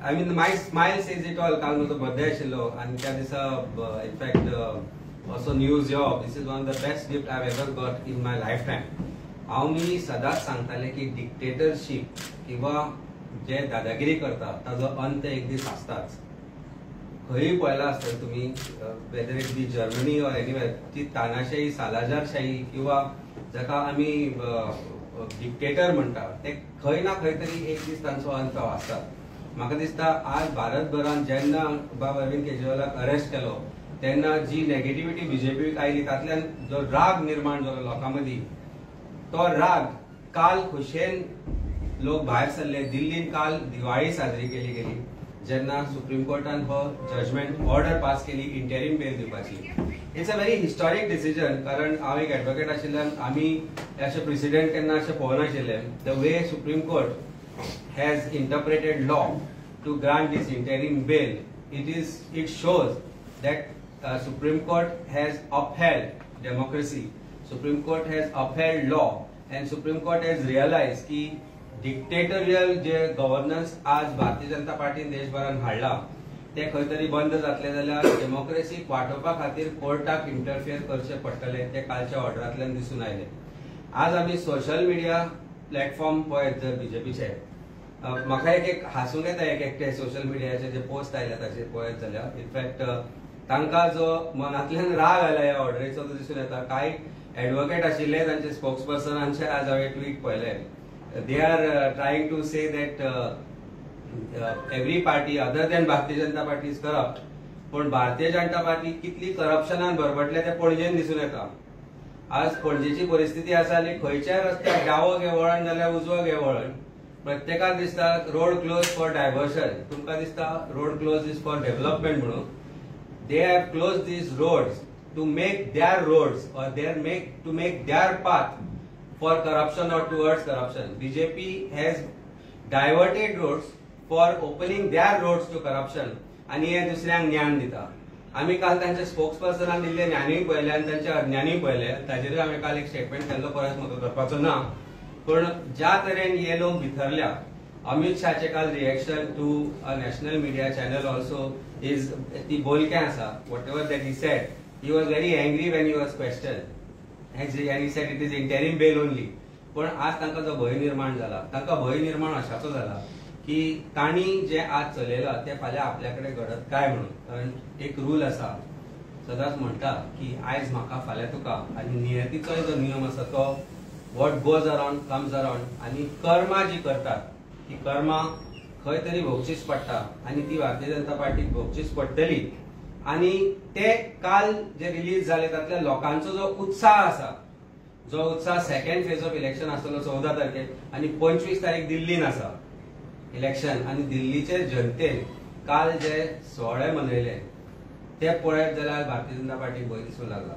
I mean, my smile says it all. काल म्हजो birthday आशिल्लो आनी त्या दिसा इनफॅक्ट असो न्यूज येवप, this is one of the best gift I ever got in my life time. हांव मी सदांच सांगताले की डिक्टेटरशीप किंवा जे दादागिरी करता ताजो अंत एक दीस आसताच. खंयूय पळयला आसतलें तुमी, whether it be Germany or anywhere, ती तानाशाही, सालाजारशाही किंवा जाका आमी डिक्टेटर म्हणटा, ते खंय ना खंय तरी एक दीस तांचो अंत आसता. म्हाका दिसता आज भारतभरान जेन्ना बाब अरविंद केजरीवालाक अरेस्ट केलो तेन्ना जी नेगेटिव्हिटी बीजेपीक आयली, तातल्यान जो राग निर्माण जालो लोकां मदीं, तो राग काल खुशेन लोक भायर सरले. दिल्लीन काल दिवाळी साजरी केली गेली जेन्ना सुप्रीम कोर्टान हो जजमेंट ऑर्डर पास केली इंटेरीम बेल दिवपाची. It's a very historic decision, कारण हांव एक एडवोकेट आशिल्ल्यान आमी अशें प्रेसिडेंट केन्ना अशें पळोवनाशिल्ले. The way Supreme Court has interpreted law to grant this interim bail, it shows that Supreme Court has upheld democracy, Supreme Court has upheld law, and Supreme Court has realized की dictatorial जे governance आज भारतीय जनता पार्टीन देशभरान हाडला ते खंय तरी बंद जातले जाल्यार डेमोक्रेसीक वाटोवपा खातीर कोर्टाक इंटरफियर करचें पडटलें, तें कालच्या ऑर्डरांतल्यान दिसून आयलें. आज आमी सोशल मिडिया प्लॅटफॉर्म पळयत जर बीजेपीचे, म्हाका एक एक हांसूंक येता. एक एकटे सोशल मिडियाचे जे पोस्ट आयले ताचेर पळयत जाल्यार, इनफॅक्ट तांकां जो मनांतल्यान राग आयला ह्या ऑर्डरीचो तो दिसून येता. कांय एडवोकेट आशिल्ले तांचे स्पोक्स पर्सनांचे आज हांवें ट्वीट पळयले. They are trying to say that every party other than Bharatiya Janata Party is corrupt. पूण भारतीय जनता पार्टी कितली करप्शनान भरभटल्या तें पणजेन दिसून येता. आज पणजेची परिस्थिती आसा आनी खंयच्याय रस्त्यार डावो घे वळण जाल्यार उजवो घे वळण, प्रत्येकाक दिसता रोड क्लोज फॉर डायव्हर्शन. तुमकां दिसता road close is for development म्हणून. They have close these roads to make their roads or their make to make their path for corruption or towards corruption. BJP has diverted roads for opening their roads to corruption आनी हे दुसऱ्यांक ज्ञान दिता. आमी काल तांच्या spokes पर्सनान दिल्ले ज्ञानूय पळयले आनी तांचे अज्ञानूय पळयले. ताजेरूय हांवें काल एक स्टेटमेंट केल्लो, परत म्हाका करपाचो ना. पूण ज्या तरेन हे लोक भितरल्या, अमित शहाचे काल reaction to a national media channel also is ती बोलकें आसा. Whatever that he said, he was very angry when he was question and he said it is interim bail only. पण आज तांकां जो भंय निर्माण जाला, तांकां भंय निर्माण अशाचो जाला की तांणी जे आज चलयलां तें फाल्यां आपल्या कडेन घडत काय म्हणून. कारण एक रूल आसा, सदांच म्हणटा की आयज म्हाका फाल्यां तुका, आनी नियतीचोय जो नियम आसा तो what goes around comes around. आनी कर्मां जी करतात ती कर्मां खंय तरी भोगचीच पडटा आनी ती भारतीय जनता पार्टीक भोगचीच पडटली. आनी ते काल जे रिलीज जाले तातल्या लोकांचो जो उत्साह आसा, जो उत्साह सेकंड फेज ऑफ इलेक्शन आसतलो 14 तारखेक आनी 25 तारीख दिल्लीन आसा इलेक्शन, आनी दिल्लीचे जनतेन काल जे सुवाळे मनयले ते पळयत जाल्यार भारतीय जनता पार्टीक भंय दिसूंक लागला.